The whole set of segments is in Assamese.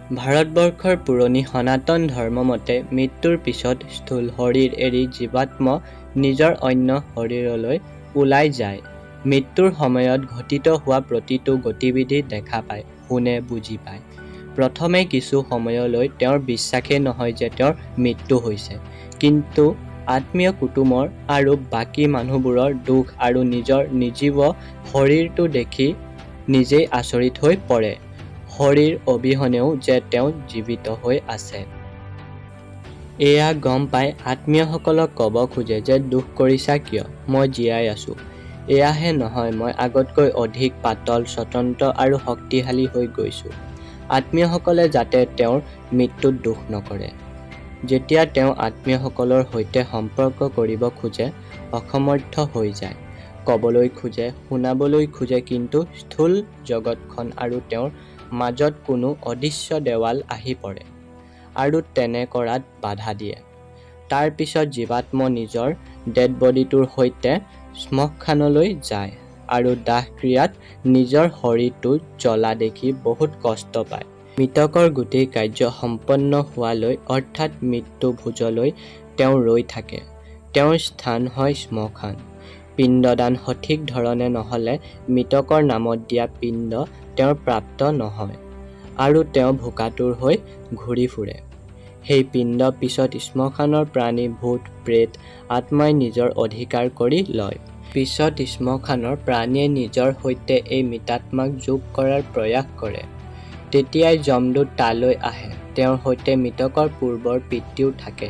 ভাৰতবৰ্ষৰ পুৰণি সনাতন ধৰ্মমতে মৃত্যুৰ পিছত স্থূল শৰীৰ এৰি জীৱাত্ম নিজৰ অন্য শৰীৰলৈ ওলাই যায়। মৃত্যুৰ সময়ত ঘটিত হোৱা প্ৰতিটো গতিবিধি দেখা পায়, শুনে, বুজি পায়। প্ৰথমে কিছু সময়লৈ তেওঁৰ বিশ্বাসেই নহয় যে তেওঁৰ মৃত্যু হৈছে। কিন্তু আত্মীয় কুটুমৰ আৰু বাকী মানুহবোৰৰ দুখ আৰু নিজৰ নিৰ্জীৱ শৰীৰটো দেখি নিজেই আচৰিত হৈ পৰে, শৰীৰ অবিহনেও যে তেওঁ জীৱিত হৈ আছে। এয়া গম পাই আত্মীয়সকলক ক'ব খোজে যে দুখ কৰিছা কিয়, মই জীয়াই আছোঁ। এয়াহে নহয়, মই আগতকৈ অধিক পাতল, স্বতন্ত্ৰ আৰু শক্তিশালী হৈ গৈছোঁ। আত্মীয়সকলে যাতে তেওঁৰ মৃত্যুত দুখ নকৰে। যেতিয়া তেওঁ আত্মীয়সকলৰ সৈতে সম্পৰ্ক কৰিব খোজে, অসমৰ্থ হৈ যায়। ক'বলৈ খোজে, শুনাবলৈ খোজে, কিন্তু স্থূল জগতখন আৰু তেওঁৰ মাজত কোনো অদৃশ্য দেৱাল আহি পৰে আৰু তেনে কৰাত বাধা দিয়ে। তাৰ পিছত জীৱাত্ম নিজৰ ডেডবডিটোৰ সৈতে শ্মশানলৈ যায় আৰু দাহক্ৰিয়াত নিজৰ শৰীৰটো জ্বলা দেখি বহুত কষ্ট পায়। মৃতকৰ গোটেই কাৰ্য সম্পন্ন হোৱালৈ অৰ্থাৎ মৃত্যু ভোজলৈ তেওঁ ৰৈ থাকে। তেওঁৰ স্থান হয় শ্মশান। পিণ্ডদান সঠিক ধৰণে নহ'লে মৃতকৰ নামত দিয়া পিণ্ড তেওঁৰ প্ৰাপ্ত নহয় আৰু তেওঁ ভোকাতুৰ হৈ ঘূৰি ফুৰে। সেই পিণ্ড পিছত শ্মশানৰ প্ৰাণী, ভূত, প্ৰেত আত্মাই নিজৰ অধিকাৰ কৰি লয়। পিছত শ্মশানৰ প্ৰাণীয়ে নিজৰ সৈতে এই মৃতাত্মাক যোগ কৰাৰ প্ৰয়াস কৰে। তেতিয়াই যমদূত তালৈ আহে। তেওঁৰ সৈতে মৃতকৰ পূৰ্বৰ পিতৃও থাকে,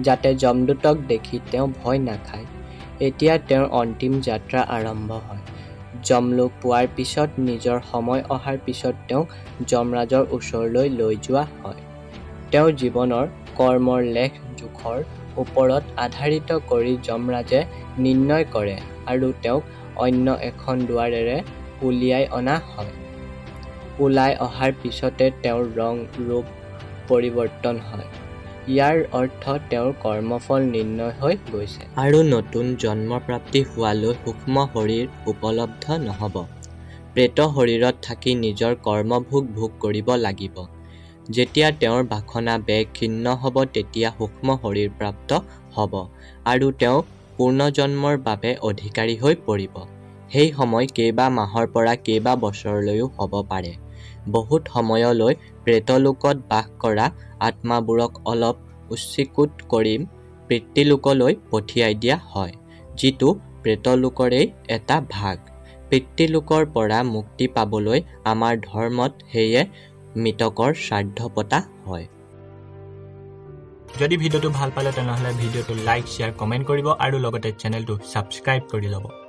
যাতে যমদূতক দেখি তেওঁ ভয় নাখায়। এতিয়া তেওঁৰ অন্তিম যাত্ৰা আৰম্ভ হয়। যমলোক পোৱাৰ পিছত নিজৰ সময় অহাৰ পিছত তেওঁক যমৰাজৰ ওচৰলৈ লৈ যোৱা হয়। তেওঁৰ জীৱনৰ কৰ্মৰ লেখ জোখৰ ওপৰত আধাৰিত কৰি যমৰাজে নিৰ্ণয় কৰে আৰু তেওঁক অন্য এখন দুৱাৰেৰে উলিয়াই অনা হয়। ওলাই অহাৰ পিছতে তেওঁৰ ৰং ৰূপ পৰিৱৰ্তন হয়। ইয়াৰ অৰ্থ তেওঁৰ কৰ্মফল নিৰ্ণয় হৈ গৈছে। আৰু নতুন জন্মপ্ৰাপ্তি হোৱালৈ সূক্ষ্ম শৰীৰ উপলব্ধ নহ'ব। প্ৰেত শৰীৰত থাকি নিজৰ কৰ্মভোগ ভোগ কৰিব লাগিব। যেতিয়া তেওঁৰ বাসনা বেগ ক্ষীণ হ'ব তেতিয়া সূক্ষ্ম শৰীৰ প্ৰাপ্ত হ'ব আৰু তেওঁ পুনৰ্জন্মৰ বাবে অধিকাৰী হৈ পৰিব। সেই সময় কেইবা মাহৰ পৰা কেইবা বছৰলৈও হ'ব পাৰে। বহুত সময়লৈ প্ৰেতলোকত বাস কৰা আত্মাবোৰক অলপ উচ্চীকৃত কৰি পিতৃলোকলৈ পঠিয়াই দিয়া হয়, যিটো প্ৰেতলোকৰেই এটা ভাগ। পিতৃলোকৰ পৰা মুক্তি পাবলৈ আমাৰ ধৰ্মত সেয়ে মৃতকৰ শ্ৰাদ্ধ পতা হয়। যদি ভিডিঅ'টো ভাল পালে, তেনেহ'লে ভিডিঅ'টো লাইক, শ্বেয়াৰ, কমেণ্ট কৰিব আৰু লগতে চেনেলটো ছাবস্ক্ৰাইব কৰি ল'ব।